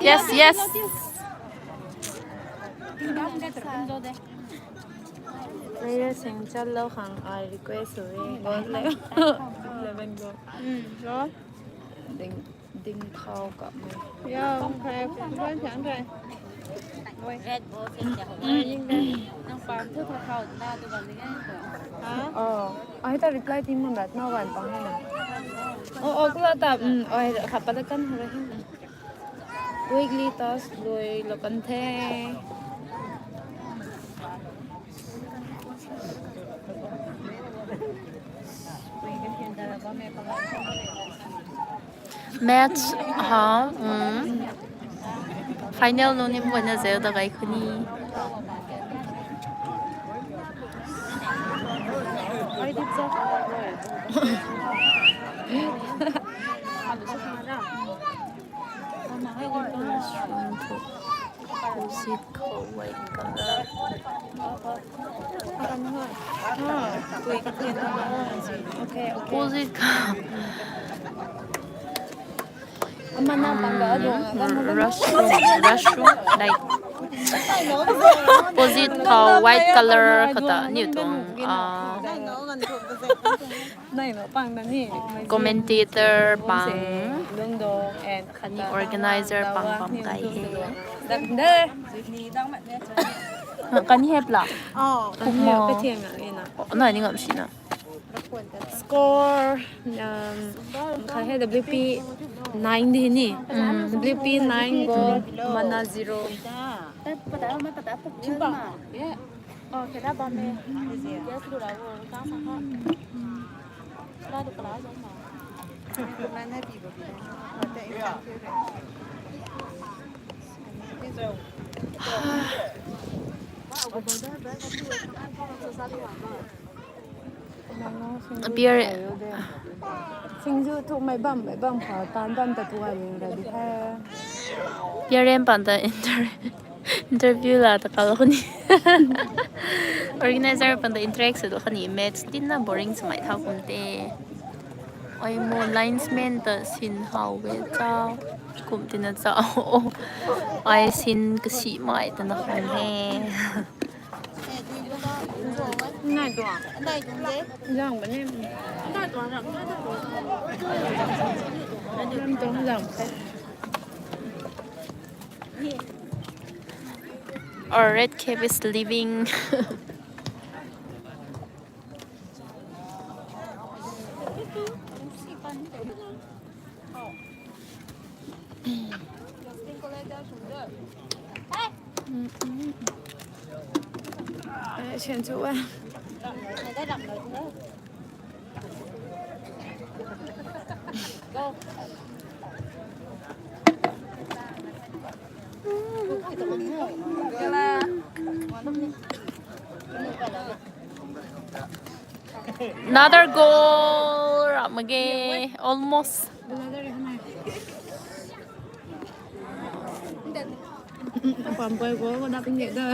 Yes, yes. Player sing chat lou khang ai request sw e. Goal le. Eleven goal. Hmm, goal. Ding, ding khou kap mei. Yo, khai, khai, khai, khai. Red Bull se kya hoga? Nang pang thu thu khou na tu bam ni ngai tu. Oh, ai ta reply ti mun rat na wan pang na. Oh, oh, kula ta, mm, oh, kha pa da kan ho re. Weekly task lui lo kan the. Maths ha, mm. Final nunc ni mbuan na zeu da gay khuni. Opposite khou white color. Okay, okay. Opposite khou. Ama na pang ga adung, mm, rush room, rush room, like, opposite khou white color khou ta niw tuang, ah, Nai no pang na ni. Commentator pang. Lungdong and khatni organizer pang pang kai he. Dang de. Kani hep la? Oh, kani hep ka thiang na ni na. Oh, nai ni ngam si na. Score, um, kha he W P nine di ni. Mm. W P nine goal, Mana zero. Yeah. Oh, kena bam e. Yes, lu ra wo, kang sa ha. Kena du kala zong ma. Appear- Singju thu mai bam, mai bam kha, tan bam ta tu ai ling ra di he. P R M pang ta inter- interview la ta kal khuni. Organizer pang ta interact sw khuni, match tin na boring swmei thau kum te. Ai mo linesman ta sin how e cha, kum tina cha. Oh, ai sin kasi mai ta na khang he. Nai tuang. Nai tuang de. Zang bam ni. Nai tuang zang. Ram tuang zang. Our red cap is leaving. Another goal, ram mak ge, almost. Apam pui goal ko dap nge da.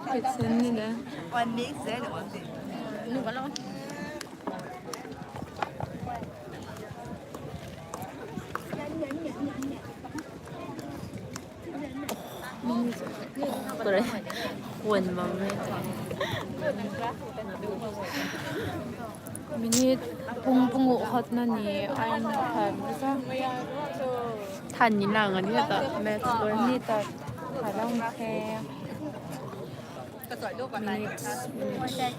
Kitchen ni da. One mix, eh, the one thing. Kore, khwan bam e. Minute pung pung u hot na ni, ai na khan sa. Than ni lang ani ta, match score ni ta, thalang the. Minutes, minutes.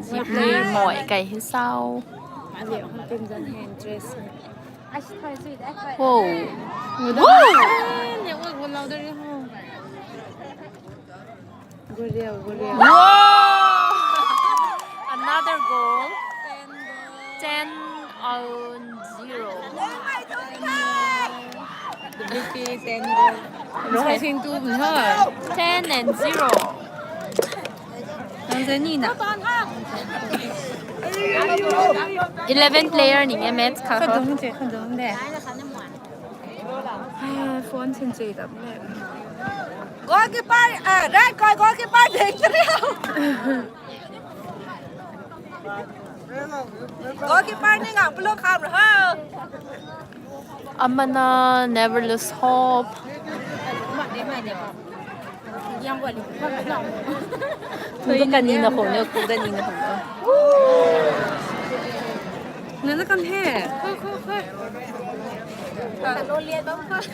Zip ni moi kai hi sao. Wow. Wow. Wow. Another goal. Ten on zero. W P ten goal. Rohit. Ten and zero. Nang zani na. Eleven player ni nge match kha. Khadung che, khadung de. Ah, phone sin che dap le. Goalkeeper, ah, right koi goalkeeper deng tariu. Goalkeeper ni ngam pulou kham ra ho. Amana never lose hope. Kuda kani na ho ne, kuda ni na ho ne. Nana kam he. Khoi, khoi, khoi. Lo lian bam khoi.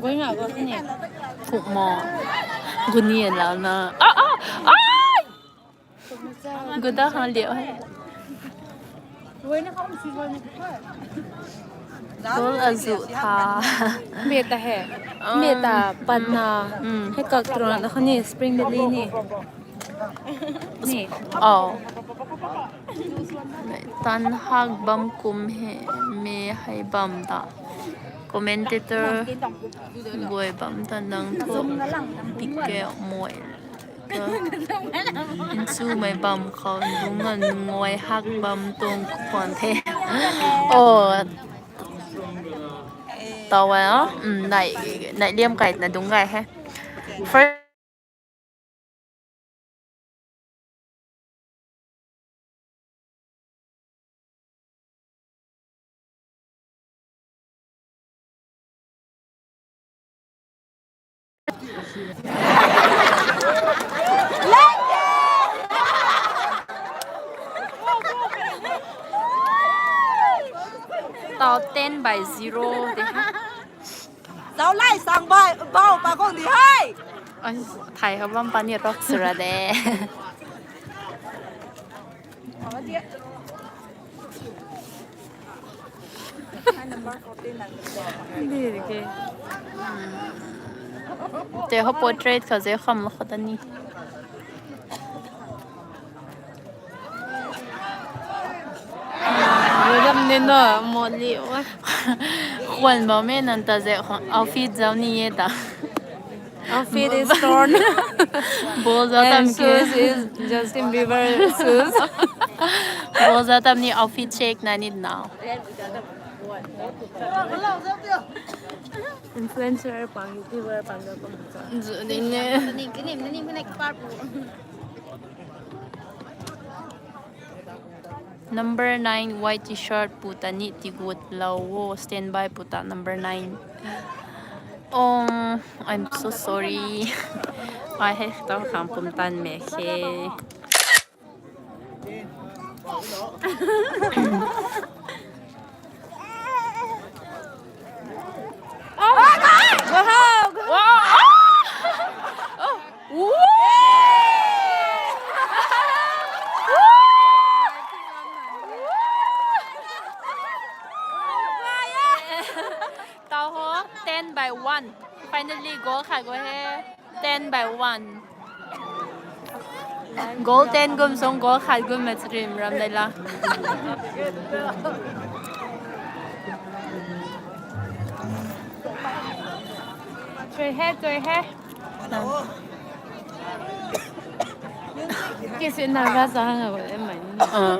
Gui nga gui ni. Thuk mo. Guni la na. Ah, ah, ah! Guda ha liu hai. Gol azu tha. Beta hai. Beta panna. Mm. Hei kak tron na khani spring belly ni. Ni. Oh. Tan hak bam kum he me hai bam ta. Commentator goi bam ta nang thu pik ke moi. Insumei bam khou nunga nungai hak bam tuang khwan the. Oh. Tau a, mm, nai, nai liam kai na dung gai he. First Tau ten by zero de. Zau lai sang bai, bau pa kong di hai. Ai, thai ha bam pa ni rock sura de. Di ke. Te ho portrait kha ze kham lo khata ni. Ram ne no, moli wa. Khwan bam e nan ta ze khang outfit zau ni e ta. Outfit is torn. Ball zau tam And ke. Shoes is Justin Bieber shoes. Ball zau tam ni outfit check na ni na. Influencer pang, YouTuber pang da pang. Zu ni ne. Number nine white t-shirt puta ni tigut lau wo, standby puta number nine. Oh, I'm so sorry. I have to come pum tan me khe. Wow! Wow! Oh! Woo! Tau ho, ten by one. Finally, goal khat go he. Ten by one. Goal ten gum song goal khat gum match rim ram dai la. Chui he, chui he. Kisi nervous hang a, em mai ni. Ah.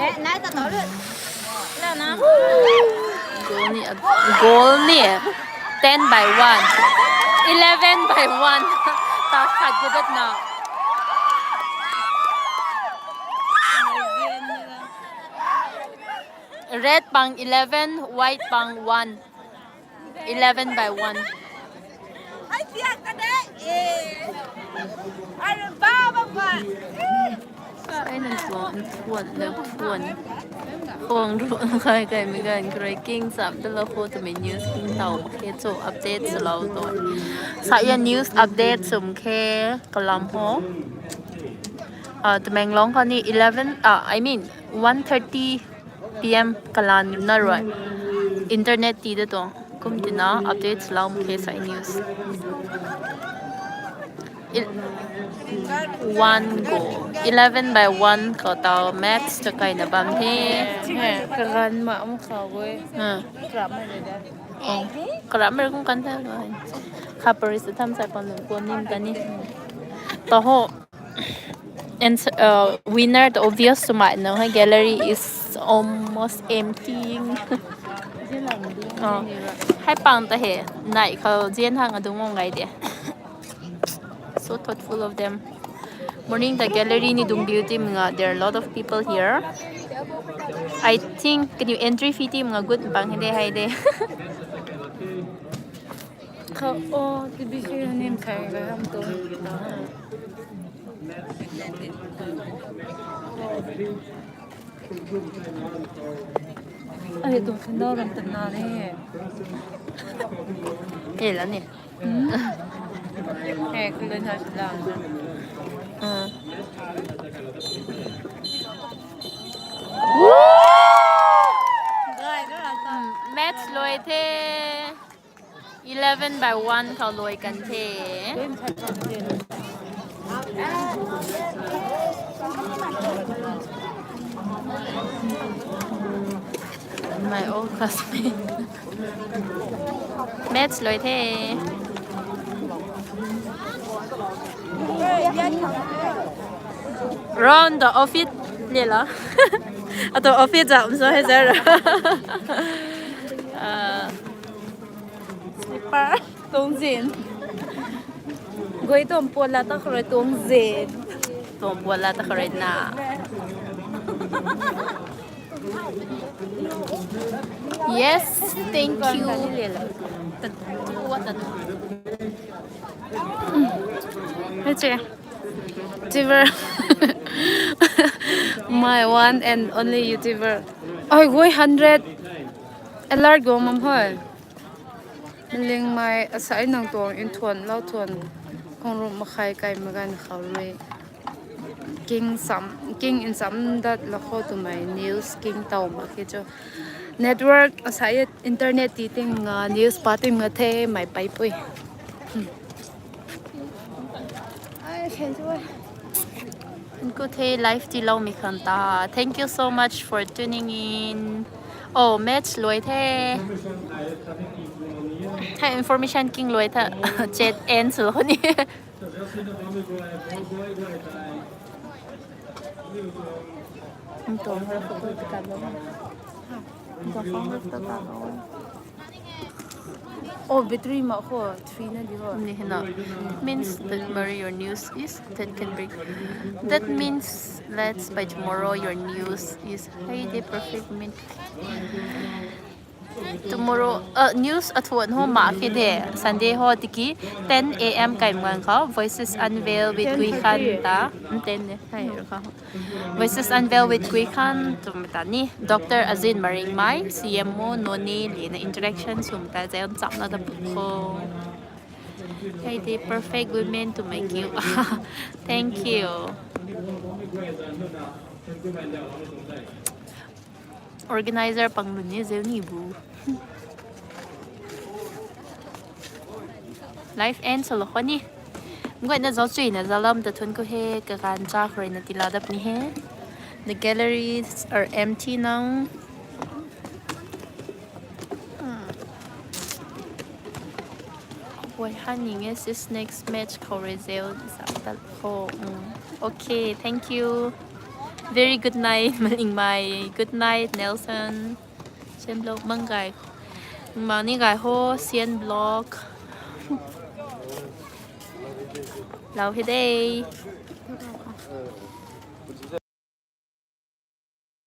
Eh, nai ta tau lu. Goal ni, goal ni. Ten by one. Eleven by one. Ta khat ge dat na. Red pang eleven, white pang one. Eleven by one. Ai, tiak ka de. Eh. Ai, ba, ba, ba. Ai, nan tuang, tuang, nan tuang. Khong ru, kai, kai, mi gan, krai, king, sam, de la, kho, tu, mi, news, king, tau, khe, cho, update, sa, lau, to. Sa, ya, news, update, sum, khe, kalam, ho. Ah, Tamenglong, kani, eleven, ah, I mean, one thirty P M kalan na rui. Internet ti de tuang. Kum tina updates lau mkhe sai news. Il-, one goal. Eleven by one khou tau match ta kaina bam the. He, kagan ma am khou goi. Ha. Krap mai le da. Oh, krap mai kum kan tha. Kha Paris tham sai pan lung kuan nim ta ni. Ta ho. And uh, winner, the obvious to my no, gallery is almost emptying. Oh, hai pang ta he, nai khal jian hang adung mong gai de. So thoughtful of them. Morning the gallery ni dung biu team nga, there are a lot of people here. I think can you entry fee team nga good bang hide hide. Kha o T B C nim sai ga ham tu. Ai tu khindau ram tan na ne. Ye la ni. Hmm. Hey, khindau na sila. Ah. Woo! Guys, maths loi the. Eleven by one khou loi kan the. My old classmate. Maths loi the. Round the office le la. Ato office jam so hai zara. Ah. Slipper tuang zin. Goi tuang puala ta kharoi tuang zin. Tuang puala ta kharoi na. Yes, thank you. What a YouTuber. My one and only YouTuber. Ai goi hundred. Alert go mam hoi. Malingmei asai nang tuang in thuan lau thuan khong rum makhai kai magan khou rui. King sam, king in sam dat la kho twmei news king tau mak khe cho. Network asai internet ti ting nga news pa ting nga the mai pai pui. Hmm. Ai, khen chu. Nku the live ti lou mi khan ta. Thank you so much for tuning in. Oh, match loi the. Tha information king loi tha. Chat end sw lou ni. Ntuang ra photo ti kat lou. Ntuang phone ra photo kat lou. Oh, battery mak kho, three na di ho. Ni hina. Means that Mary, your news is that can break. That means let's by tomorrow your news is hey day perfect mean. Tomorrow uh, news athuan ho mak khe de Sunday ho tiki ten A M kai mwan kho Voices Unveiled with Gui Khan ta. Mm, ten ne. Hai kho. Voices Unveiled with Gui Khan twmei ta ni Doctor Azin Maringmai, C M O Noney lina interaction swmei ta zan chamna da put kho. Hey, the perfect women to make you. Thank you. Organizer pang lun ni zeu ni bu. Life ends a lo khou ni. Nguayna zauc chuina zaulam ta thun khou he, kaganv cha khou rui na tila dap ni he. The galleries are empty now. Hmm. Wai han ning e sis next match khou rui zeu zauc tat kho. Hmm. Okay, thank you. Very good night, Malingmai. Good night, Nelson. Sian Block mang gay. Mang ni gay ho, Sian Block. Lou he de.